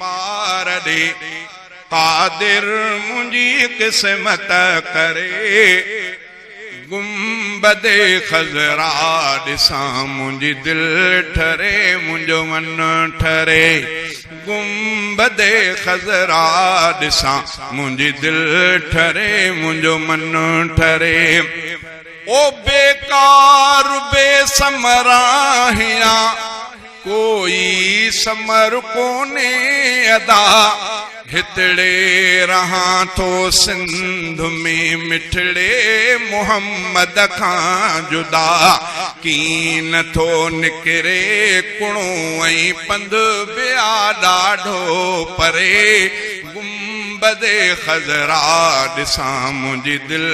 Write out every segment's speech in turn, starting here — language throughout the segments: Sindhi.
پار ڏي، قادر منهنجي قسمت ڪري، گنبد خضرا ڏسان منهنجي دل ٺري منهنجو من ٺري، گنبد خضرا ڏسان منهنجي دل ٺري منهنجو من ٺري. او بيڪار بي ثمر آهيان، ڪوئي ثمر ڪونهي ادا، هتڙي رهان ٿو سنڌ ۾ مٺڙي محمد کان جدا، ڪين ٿو نڪري ڪڻو ۽ پنڌ به آ ڏاڍو پري، گنبد خضرا ڏسان منهنجي دل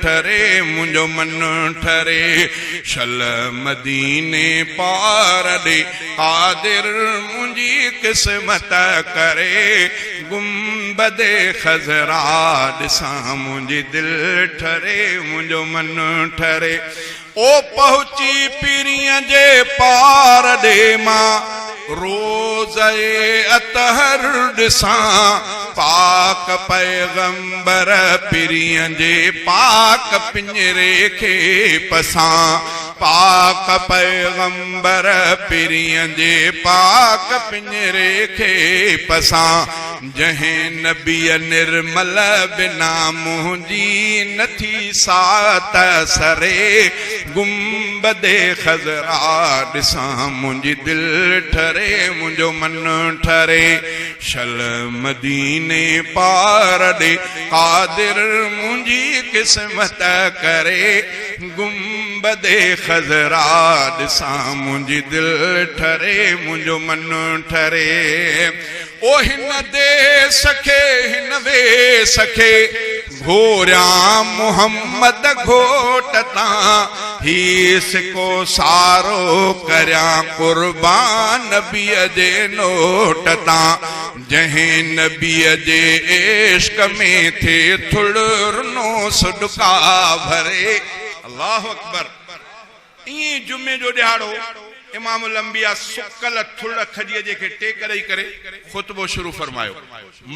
ٺري منهنجو من ٺري شل مديني پار ڏي قادر منهنجي قسمت ڪري گنبد خضرا ڏسان منهنجي دل ٺري منهنجو من ٺري او پهچي پرينء جي پار ڏي مان روضه اطهر ڏسان پاڪ پيغمبر پرينء جي پاڪ پڃري کي پسان پاڪ پيغمبر پرينء جي پاڪ پڃري کي پسان. جنهن نبيء نرمل بنا منهنجي نه ٿي ساعت سري، گنبد خضرا ڏسان منهنجي دل ٺري منهنجو من ٺري، شل مديني پار ڏي قادر منهنجي قسمت ڪري، گنبد خضرا ڏسان منهنجي دل ٺري منهنجو من ٺري. او هن ديس کي هن ويس کي گهوريان محمد گهوٽ تان هي سڪو سارو ڪريان قربان نبيء جي نوٽ تان جنهن نبيء جي عشق ۾ ٿئي ٿڙ رنو سڏڪا ڀري. الله اڪبر. ائين ئي جمعي جو ڏهاڙو امام الانبياء سڪل ٿڙ کجيء جي کي ٽيڪ ڏئي ڪري خطبو شروع فرمايو.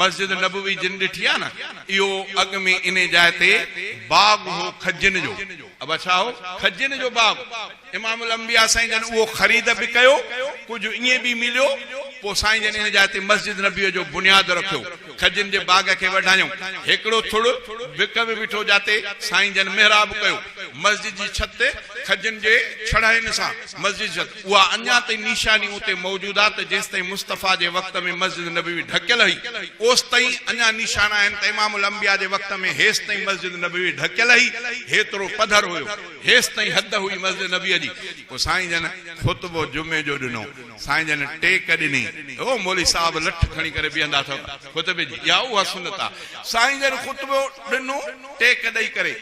مسجد نبوي جن ڏٺي آهي نه، اهو اڳ ۾ انهي جاء تي باغ هو کجين جو. ابا ڇا هو؟ کجين جو باغ. امام الانبياء سائين جن اهو خريد به ڪيو، ڪجهه ائين به مليو، پوء سائين جن انهي جاء تي مسجد نبويء جو بنياد رکيو. کجين جي باغ کي وڍايائون. هڪڙو ٿڙ وڪ ۾ بيٺو جاتي سائين جن محراب ڪيو. مسجد جي ڇت کجين جي ڇڙهين سان مسجد جي ڇت اها اڃا تائين نيشاني اتي موجود آهي ته جيستائين مصطفيٰ جي وقت ۾ مسجد نبوي ڍڪيل هئي اوستائين اڃا نيشان آهن ته امام الانبياء جي وقت ۾ هيستائين مسجد نبوي ڍڪيل هئي هيترو پڌر هيو هيستائين حد هئي مسجد نبوي جي پوء سائين جن خطبو جمعي جو ڏنو سائين جن ٽيڪ ڏني او مولوي صاحب لٺ کڻي ڪري بيهندا اٿو خطبي جي اها اها سنت آهي سائين جن خطبو ڏنو ٽيڪ ڏئي ڪري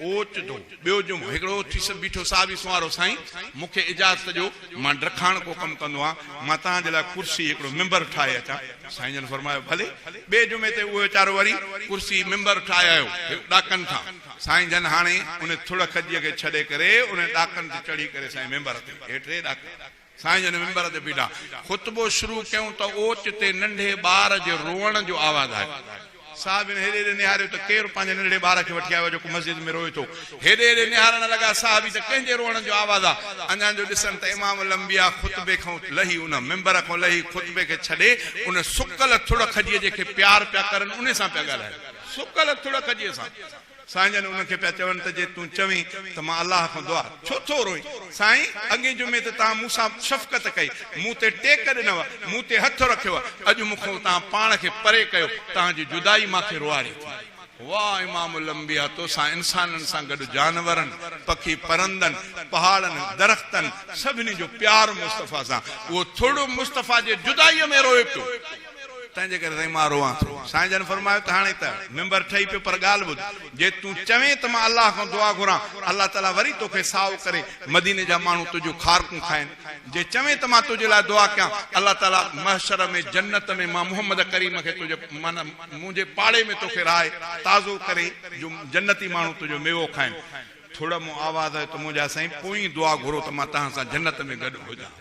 اوچتو ٻيو جمعو هڪڙو اٿي بيٺو صحابي سنوارو سائين مون کي اجازت ڏيو مان ڊکاڻڪو ڪم ڪندو آهيان مان توهان جي لاء ڪرسي هڪڙو ممبر ٺاهي اچان سائين جن فرمايو ڀلي ٻئي جمعي تي اهو ويچارو وري ڪرسي ممبر ٺاهي آيو ڏاڪن تان سائين جن هاڻي ان ٿڙ کجيء کي ڇڏي ڪري ان ڏاڪن تي چڙهي ڪري سائين ممبر تي هي ٽي ڏاڪا سائين جن ممبر تي بيٺا خطبو شروع ڪيون ته اوچتي ننڍي ٻار جي روئڻ جو آواز آيو. صحابين هيڏي هيڏي نهاريو ته ڪير پنهنجي ننڍڙي ٻار کي وٺي آيو آهي جيڪو مسجد ۾ روئي ٿو. هيڏي هيڏي نهارڻ لڳا صحابي ته ڪنهن جي روئڻ جو آواز آ. اڃان جو ڏسن ته امام الانبياء خطبي کان لهي ان منبر کان لهي خطبي کي ڇڏي ان سڪل ٿڙ کجيء جي کي پيار پيا ڪرن انهي سان پيا ڳالهائن. سڪل ٿڙ کجيء سان. سائين جن انهن کي پيا چون ته جي تون چوين ته مان الله کان دعا ڇو ٿو روئين؟ سائين اڳئين جمعي تي توهان مون سان شفقت ڪئي، مون تي ٽيڪ ڏنو، مون تي هٿ رکيو، اڄ مون کان توهان پاڻ کي پري ڪيو، توهان جي جدائي مان کي روئاري ٿي. واه امام الانبياء توسان انسانن سان گڏ جانورن، پکي پرندن، پهاڙن، درختن سڀني جو پيار مصطفيٰ سان، اهو ٿڙ مصطفيٰ جي جدائيء ۾ روئي پيو. تنهن جي ڪري سائين مان روئان ٿو. سائين جن فرمايو ته هاڻي ته ممبر ٺهي پيو پر ڳالهه ٻڌ، جي تون چوين ته مان الله کان دعا گهران، الله تعاليٰ وري توکي سائو ڪري، مديني جا ماڻهو تنهنجون کارڪون کائن. جي چوين ته مان تنهنجي لاء دعا ڪيان، الله تعاليٰ محشر ۾ جنت ۾ مان محمد ڪريم کي تنهنجي معنيٰ منهنجي پاڙي ۾ توکي رهائي تازو ڪري جو جنتي ماڻهو تنهنجو ميوو کائن. ٿڙ مون آواز آيو ته منهنجا سائين پوئين دعا گهرو ته مان توهان سان جنت ۾ گڏ هجان.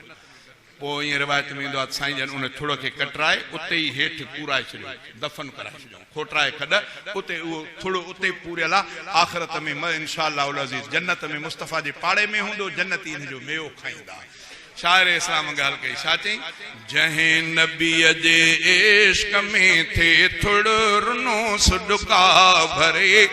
پوء ائين روايت ۾ ايندو آهي ته سائين جن ان ٿڙ کي ڪٽرائي اتي ئي هيٺ پورائي ڇڏيو، دفن ڪرائي ڇڏيائون، کوٽرائي کڏ اتي اهو ٿڙ اتي ئي پوريل آهي، آخرت ۾ ان شاء الله العزيز جنت ۾ مصطفيٰ جي پاڙي ۾ هوندو، جنتي ان جو ميوو کائيندا. شاعر اسلام ڳالهه ڪئي، ڇا چئين؟ جنهن نبيء جي عشق ۾ ٿئي ٿڙ رنو سڏڪا ڀري،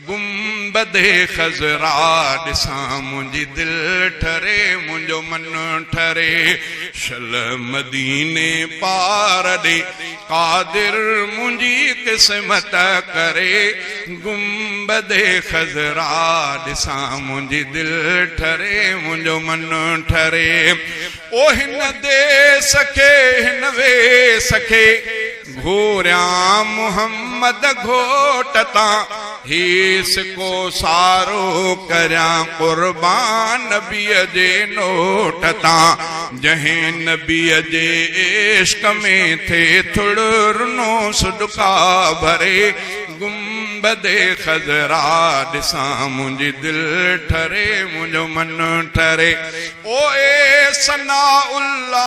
گنبد خضرا ڏسان منهنجي دل ٺري منهنجو من ٺري، شل مديني پار ڏي قادر منهنجي قسمت ڪري، گنبد خضرا ڏسان منهنجي دل ٺري منهنجو من ٺري. او هن ديس کي هن ويس کي گهوريان محمد گهوٽ تان هي سڪو سارو ڪريان قربان نبيء جي نوٽ تان جنهن نبيء جي عشق ۾ ٿئي ٿڙ رنو سڏڪا ڀري گنبد خضرا ڏسان منهنجي دل ٺري منهنجو من ٺري. او اي ثناء الله!